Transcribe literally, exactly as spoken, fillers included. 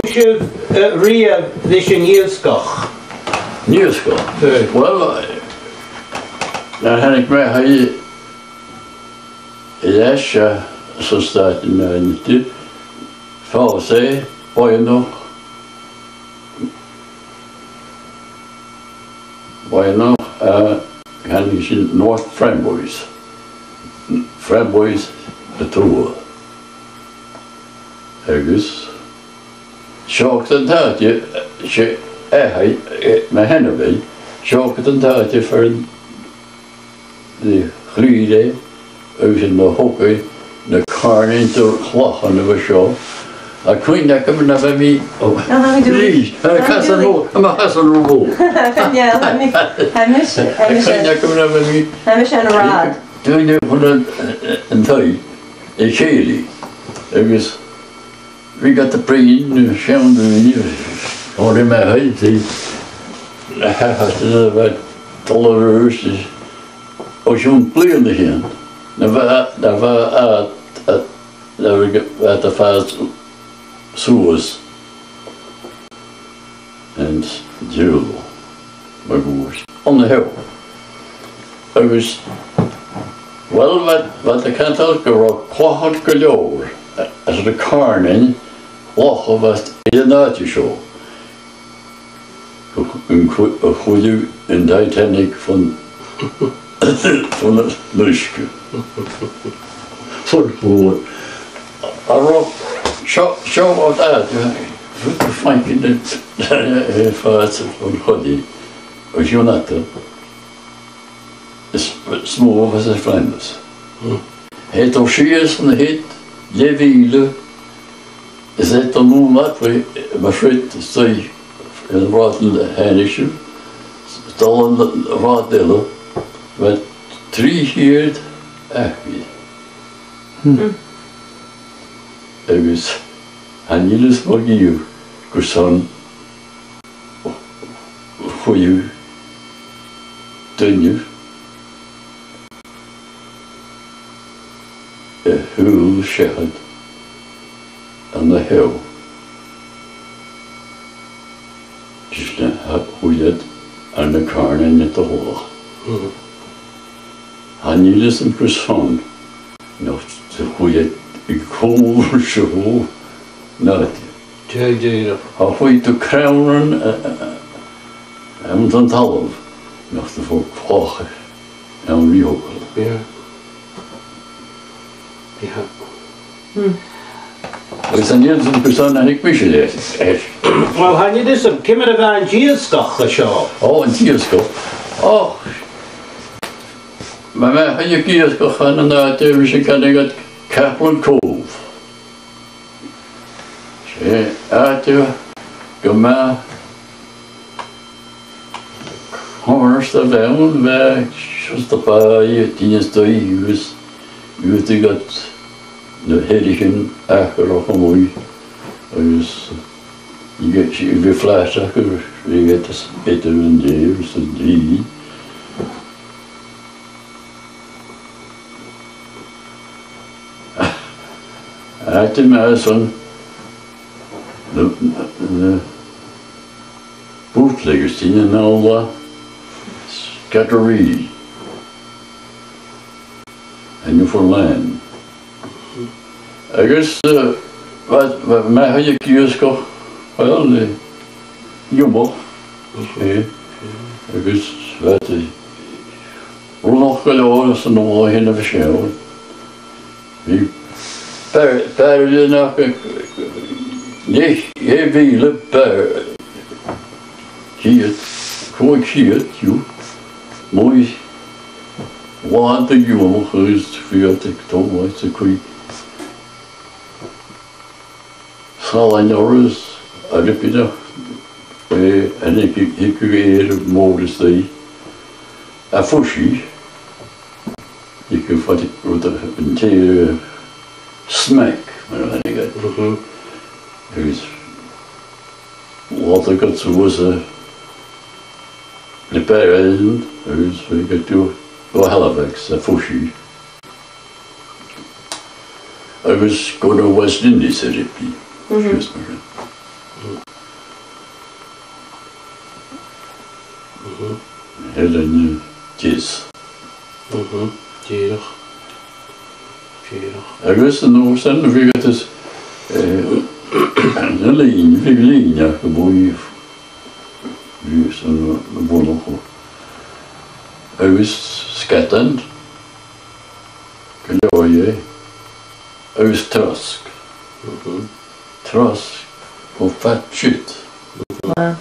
sibh, eh, riamh leis an iasgach? An iasgach? Eh. Well, eh, nuair a thàinig mi a-staigh air ais, eh, sa Stàit Aonaichte, phòs e, Boynoch, Boynoch, eh, chan e sin, North Framboise. Framboise a Tuath. Agus seo agad an t-àite, 's e, eh, eh, mo sheanmhair, seo agad an t-àite far an do chrath e, agus an do thog e na càrnaidhean de chlachan a bha seo. Tha cuimhne agam nuair a bha mi, oh, no, no, we do. Please, uh, Casan Rubó, I'm a Casan Rubó. Yeah, tha mi, tha mise, tha mise, tha cuimhne agam nuair a bha mi, tha mise an rathad. Duine bhon an, an taigh, a' cèilidh. Agus bha iad a' bruidhinn, seann daoine, o, ri mé, tha, tha, tha, tha, bha dol air adhart, o, seann bhliadhna sin. Na bha, na bha, a, a, na bha, bha a' fàs suas. And Jill, mar gum b' e. An-seo. Agus, well, bha, bha iad a' cantainn gu robh clachan gu leòr, eh, às na càrnaidhean, clach a bha air an àite seo. An cu-, a chuireadh an Titanic fon, fon uisge. Fon chùl. An robh seo, seo an t-àite, rud a' faighinn, eh, fàs fon choille, a Jonathan. Is, is motha a bha sa phlanais. Hmm. Tha e a' dol sìos an siud, leth-mhìle, is e a' dol a-null a-mach, mar sin, is e, an rathad a thàinig sibh, is dol an rathad eile, bha trì cheud acra. Hmm. Agus chan eil fhios agam carson a chuir duine a shùil seachad an-seo. Is na th-, chuir iad air na càrnaidhean a' dol. Mhm. Chan eil fhios agam carson. No, 's e a chuir iad aig cùl seo, no. Dè, dè, no. Cha chuir iad crann, eh, eh, eh, ann an talamh, no, 's e a chuir clach ann an rìoghachd. Yeah. Yeah. Hmm. Agus chan eil fhios agam carson a thàinig mise leis, eh. Well, chan eil fhios agam, ciamar a bha an t-iasgach an seo? Ò, an t-iasgach. Ò, bha mi a' faicinn iasgach ann an àite a bha sinn a' cantainn Caplan Cove. 'S e àite gu math comhartail a bh' ann, bha seo 's dè bha e, a' tighinn a-staigh agus, agus dh'fhaodadh na h-eathraichean a chur a-mach a-muigh, agus dh'fhaodadh, bha flat aca, dh'fhaodadh iad a' speideadh an dèidh, 's an dèidh. Àite math airson na, na, na bootleggers, daoine a' dol a scatter reel. A Newfoundland. Agus, eh, bha, bha mi a' faicinn iasgach, well, eh, iomadh. Eh, agus bha iad a' runnach gu leòr anns an latha a bha sin. Bha bar-, barrailean aca, eh, leth-, leth-mhìle bar-, ceud, còig ceud, you, muigh làn de dh'iomaich agus bha iad a' dol leis a' chuid salainn orra is a' ribeanach, eh, an e, thigeadh, thigeadh èadhar mòr a-staigh. A' phuiseadh, thigeadh fada rud a, an t-èadhar smack, mar a chanadh iad. Mhm. Agus lorgadh iad suas, eh, na barrailean, agus thigeadh iad gu, gu Halifax a' phuiseadh. Agus gun a' West Indies a' ribeadh. Mhm. Siud mar sin. Mhm. Tha e rinne deas. Mhm. Dìreach. Dìreach. Agus an uair sin, bhiodh iad, eh, na lìn, bhiodh lìn aca buileach. Bhiodh sin na, na bunachail. Agus sgadan, gu leòr dheth. Agus trosg. Mhm. Trosg cho fad siud. Mhm.